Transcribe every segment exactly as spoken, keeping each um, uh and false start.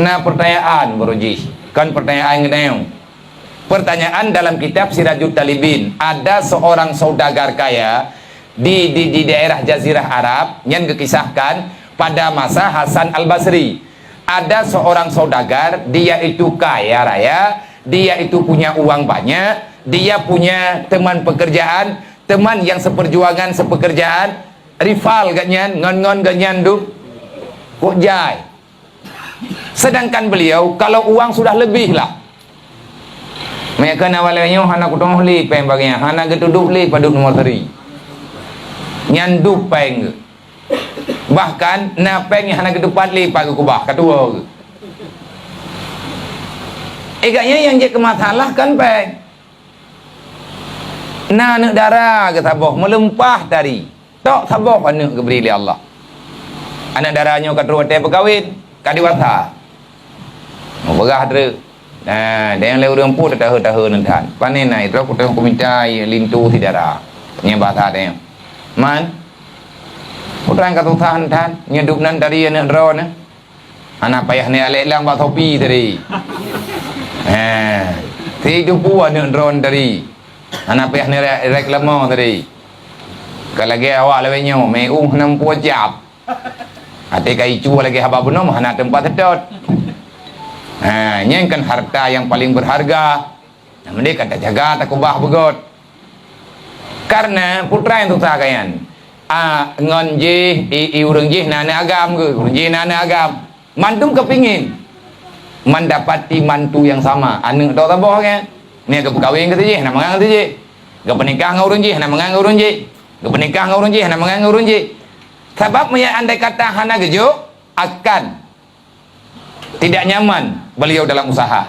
Na pertanyaan baru jih, kon pertanyaan geutanyoe. Pertanyaan dalam kitab Sirajut Talibin, ada seorang saudagar kaya di, di, di daerah Jazirah Arab, nyan geukisahkan pada masa Hasan Al-Basri. Ada seorang saudagar, dia itu kaya raya, dia itu punya uang banyak, dia punya teman pekerjaan, teman yang seperjuangan, sepekerjaan, rival geuh nyan, ngon-ngon geuh nyan dum, kok jai. Sedangkan beliau, kalau uang sudah lebih lah. Meunyoe keu awak lagèe nyoe hana kuteungoh lé péng bagian, hana geutudôk lé padub nomor seri. Nyan dub péng geuh. Bahkan na péng nyang hana geutupat lé pat geukeubah, ka tuwoe geuh. Eh, geuh nyan nyang jeuet keu masalah kon péng. Na aneuk dara geuh saboh meulimpah tari. Tok saboh aneuk geubri lé Allah. Aneuk dara nyoe ka trok watèe peukawen, ka dewasa. Meupeugah treuk. Nah, dan lé ureueng pun teuheu-teuheu neuthan. Pane na, droe kuteungoh kumita linto si dara. Nyan bahasa tanyoe. Man, putra ka susah neuthan, nyoe dub nan tari aneuk droeneuh. Hana payah neualek lam bak Shopee tadi. Ha, si tupu aneuk droeneuh tadi. Hana payah neureklame tadi. Ka lagèe awak lawét nyoe, meu hana muphom cap. Até ka icu lagèe haba bunom, hana teumpat seutôt. Ha, nyan kan harta nyang paleng berharga. Nah, mending ka tajaga, takeubah beugöt. Karena putra nyang susah keu nyan. Ah, ngon jih, i, i ureueng jih na aneuk agam geuh, ureueng jih na aneuk agam. Mandum keupingin mendapati mantu nyang sama, aneuk droe saboh nyan. Nyan geupeukawen keu si jih, hana mangat ngon si jih. Geupeunikah ngon ureueng jih, hana mangat ngon ureueng jih. Geupeunikah ngon ureueng jih, hana mangat ngon ureueng jih. Sabab meunyo andai kata hana geujok, akan tidak nyaman beliau dalam usaha.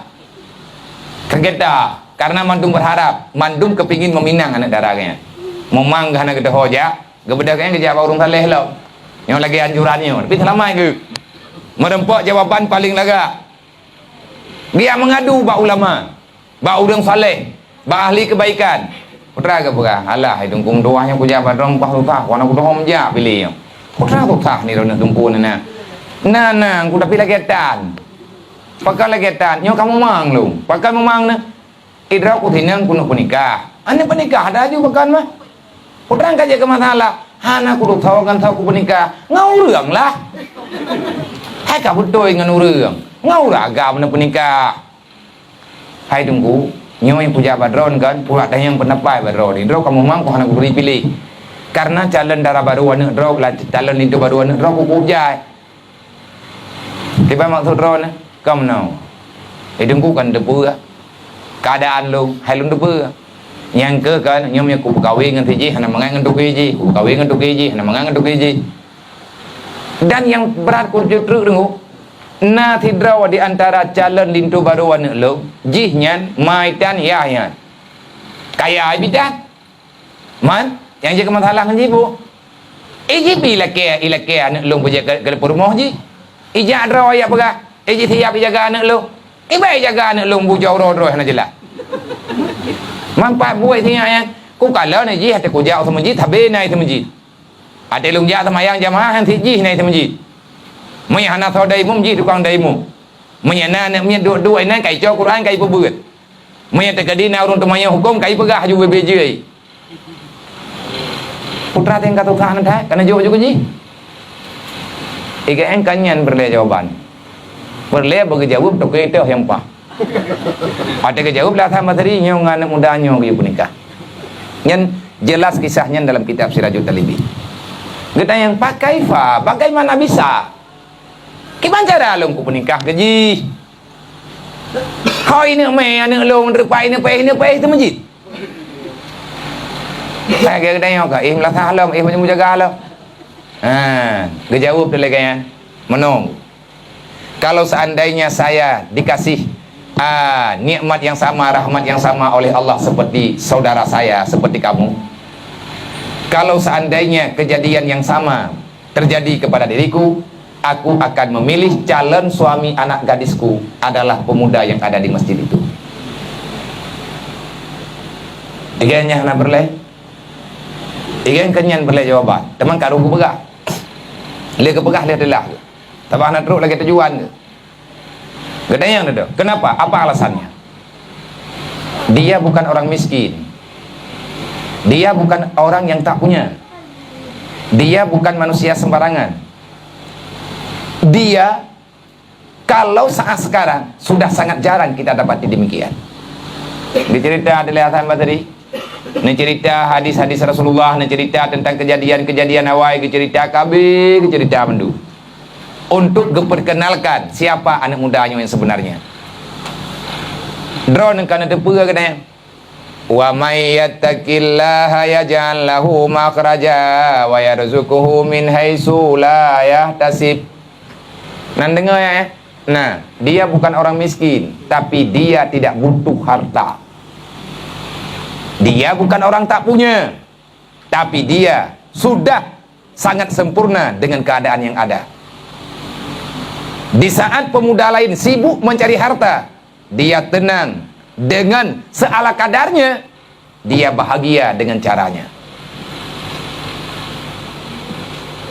Keugeta, karena mandum berharap, mandum keupingin meuminang aneuk dara geuh nyan. Meumang geuh hana geuteuho jak, geubeudôh geuh nyan geujak bak ureueng saleh lom. Nyoe lagèe anjuran nyoe, tapi seulamat geuh. Meureumpok jawaban paleng lagak. Geujak meungadu bak ulama. Bak ureueng saleh, bak ahli keubaikan. Putra geupeugah, "Alah, hai Teungku, meutuah nyoe kujak bak droeneuh, bah susah, wana kudohom jak piléh nyoe." Putra susah ni droeneuh Teungku na. Na, na, Teungku, tapi lagèe tan. Pakon lagèe tan, nyoe ka meumang lôn. Pakon meumang na? Idroe ku sinang keuneuk peunikah. Aneuk peunikah dah aju pakon mah. Putra ka jeuet keu masalah. Hana kudoh tho ngon tho kupeunikah. Ngon ureueng lah. Hai ka beutôi ngon ureueng. Ngon ureueng agam na peunikah. Hai Teungku, nyoe nyang kujak bak droeneuh kan, pula tanyong peundapat bak droeneuh. Droe kamoe mangko hana kubri piléh. Karena calon dara barô aneuk droe, la-, calon linto barô aneuk droe kukuh jai. Kiban maksud droeneuh? Ka meunoe. Eh, Teungku kan teupeue keadaan lôn, hai lôn teupeue. Nyang keu kan, nyoe meunyo kupeukawen ngon si jih, hana mangat ngon toke jih. Kupeukawen ngon toke jih, hana mangat ngon toke jih. Dan nyang brat kujeuet treuk deungoe, na sidroe di antara calon linto barô aneuk lôn, jih nyan ma i tan yah nyan. Kaya i bidan. Man, nyang jeuet keu masalah ngon jih peue? I jih pih ilakèe, ilakèe aneuk lôn peujeuet keu, keu peurumoh jih. Ijak droe jak peugah, i jih siap ijaga aneuk lôn. Ibai ijaga aneuk lôn bujoe droe-droe hana jeulaih. Man pat buet si nyan, kukalon i jih até kujak u seumeujid, sabe na i seumeujid. Até lôn jak seumayang jamaah, han sit jih na i seumeujid. Meunyo hana soe dayimum, jih tukang dayimum. Meunyo na aneuk miet duek-duek inan, ka ico Quran, ka ipeubeuet. Meunyo teukeudi na ureueng teumanyong hukôm, ka ipeugah aju bebe jih. Putra teuh ka susah na that, ka neujok ju keu jih. I geuh nyan kan nyan peureulèe jawaban. Peureulèe beugeujaweueb toke teuh nyang paih. Watèe geujaweueb lé Hasan Basri, nyoe ngon aneuk muda nyoe geuyue peunikah. Nyan jelas kisah nyan dalam kitab Sirajut Talibin. Geutanyong, "Fa kaifa? Bagaimana bisa? Kiban cara lôn kupeunikah keu jih? Hôi neuk mè aneuk lôn, teupat neuk paih, neuk paih teumeujid." Hai geutanyong ka, "Eh, meulasah lom, eh, meunyoe mujaga lom." Ha, geujaweueb lé gobnyan, "Meunoe." Kalau seandainya saya dikasih, ah, nikmat yang sama, rahmat yang sama oleh Allah seperti saudara saya, seperti kamu, kalau seandainya kejadian yang sama terjadi kepada diriku, aku akan memilih calon suami anak gadisku adalah pemuda yang ada di masjid itu. Tiga nyah na berleh. Tiga keunyan berleh jawaban. Teman karu kupeugah. Lé kupeugah lé teulah. Tabah na trok lagèe tujuan ke. Geutanyong dulu, kenapa? Apa alasannya? Dia bukan orang miskin. Dia bukan orang yang tak punya. Dia bukan manusia sembarangan. Dia, kalau saat sekarang, sudah sangat jarang kita dapati demikian. Dicerita di Hasan Basri, neucerita hadis-hadis Rasulullah, neucerita tentang kejadian-kejadian awai, geucerita kabe, geucerita mandu. Untuk geuperkenalkan siapa anak muda nyoe yang sebenarnya. Droeneuh ka neuteupeue keunoe. "Wa may yattaqillaha yaj'al lahu makhraja wa yarzuqhu min haitsu la yahtasib." Nan deungoe, eh? Nah, dia bukan orang miskin, tapi dia tidak butuh harta. Dia bukan orang tak punya, tapi dia sudah sangat sempurna dengan keadaan yang ada. Di saat pemuda lain sibuk mencari harta, dia tenang dengan seala kadarnya, dia bahagia dengan caranya.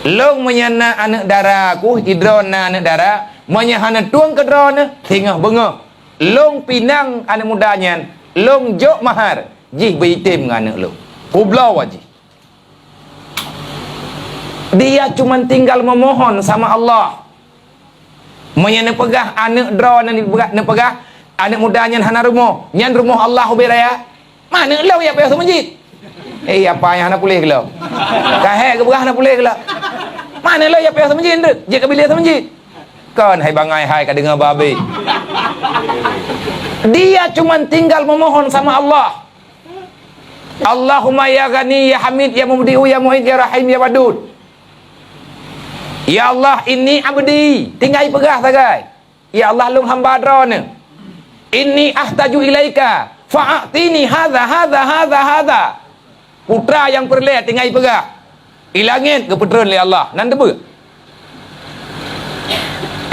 Lôn meunyoe na aneuëk dara ku, sidroe na aneuëk dara, meunyoe hana tueng keu droeneuh, singoh beungoh. Lôn pinang aneuëk muda nyan, lôn jok mahar, jih beuitem ngon aneuëk lôn. Kubloe jih. Dia cuman tinggal memohon sama Allah. Meunyoe neupeugah aneuëk droeneuh neupeugah, neupeugah aneuëk muda nyan hana rumoh, nyan rumoh Allah ubé raya. Mana lôn ya payah seumeujid? Eh, apa nyang hana puléh geulom? Kahé geupeugah hana puléh geulom. Mana lôn ya payah seumeujid, Ndreuk? Jeuet keu biléh seumeujid. Kon hai bangai hai ka deungoe babe. Dia cuman tinggal memohon sama Allah. Allahumma ya Ghani, ya Hamid, ya Mubdi'u, ya Mu'id, ya Rahim, ya Wadud. Ya Allah, inni abdi, tinggai peugah sagai. Ya Allah, lôn hamba Droeneuh. Inni ahtaju ilaika, fa'atini hadza, hadza, hadza, hadza. Putra nyang peureulée tinggai peugah. Di langét geupeutreun lé Allah, nan teubeue.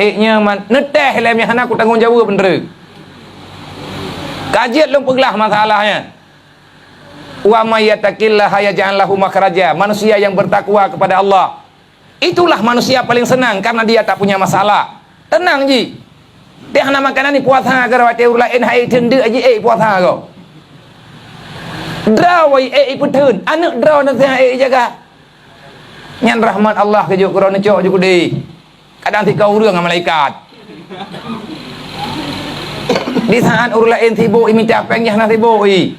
Ék nyoe man, neutéh lé meuhana kutanggong jaweueb, Ndreuk. Ka jeuet lôn peuglah masalah nyan. "Wa may yattaqillaha yaj'al lahu makhraja." Manusia yang bertakwa kepada Allah, itulah manusia paling senang karena dia tak punya masalah. Tenang ji. Teuh na makanan ni puasa gara watée ureuëng laén hai teundeuk ji, eh, puasa go. Droe wai, eh, ipeutheun, aneuëk droe na teuh, eh, ijaga. Nyan rahmat Allah keujok keu droeneuh cok ju keudeh. Kadang tikoh ureuëng ngon malaikat. Di saat ureuëng laén sibok imita péng, nyan hana sibok i.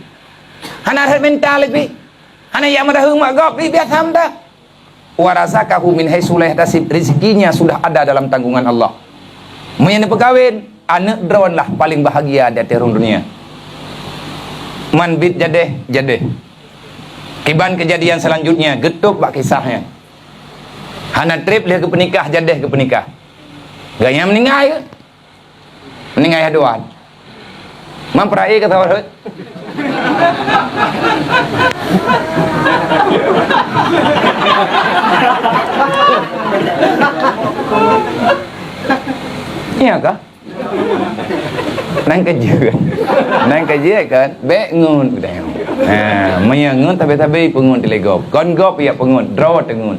Hana rhot mental pih. Hana jak meudaheueng mak gob pih, biasa meudah. Wa razaqahu min haitsu la yahtasib, rezekinya sudah ada dalam tanggungan Allah. Meunyoe neupeukawen, aneuëk droeneuh lah paling bahagia di ateueh rhueng dunia. Man bit jadeh, jadeh. Kiban kejadian selanjutnya, geutôb bak kisah nyan. Hana treb lheueh geupeunikah, jadeh geupeunikah. Gobnyan meuninggai keuh. Meuninggai haduan. Man peura'i ka sawa rhot. Iya kah? Nan keujeuet. Nan keujeuet kan? Bék ngon. Ha, meunyoe ngon tabe-tabe peungon tilegop. Kon gob ya peungon, droe teungon.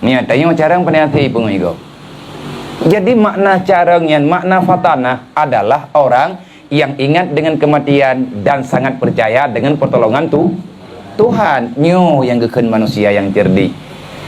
Nya, tanyoe carông pandai até peungui gob. Jadi, makna carông nyan, makna fatanah adalah orang yang ingat dengan kematian dan sangat percaya dengan pertolongan tu-, Tuhan. Nyoe nyang geukheun manusia nyang cerdik.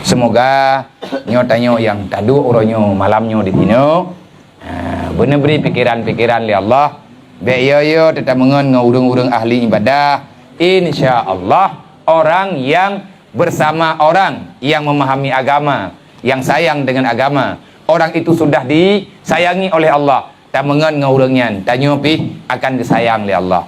Semoga nyoe tanyoe nyang taduek uroe nyoe, malam nyoe di sinoe, Ha, beuneuh bri pikeran-pikeran lé Allah. Bék yo-yo teutameungon ngon ureuëng-ureuëng ahli ibadah. Insya Allah, orang yang bersama orang yang memahami agama, yang sayang dengan agama, orang itu sudah disayangi oleh Allah. Tameungon ngon ureuëng nyan, tanyoe pih akan geusayang lé Allah.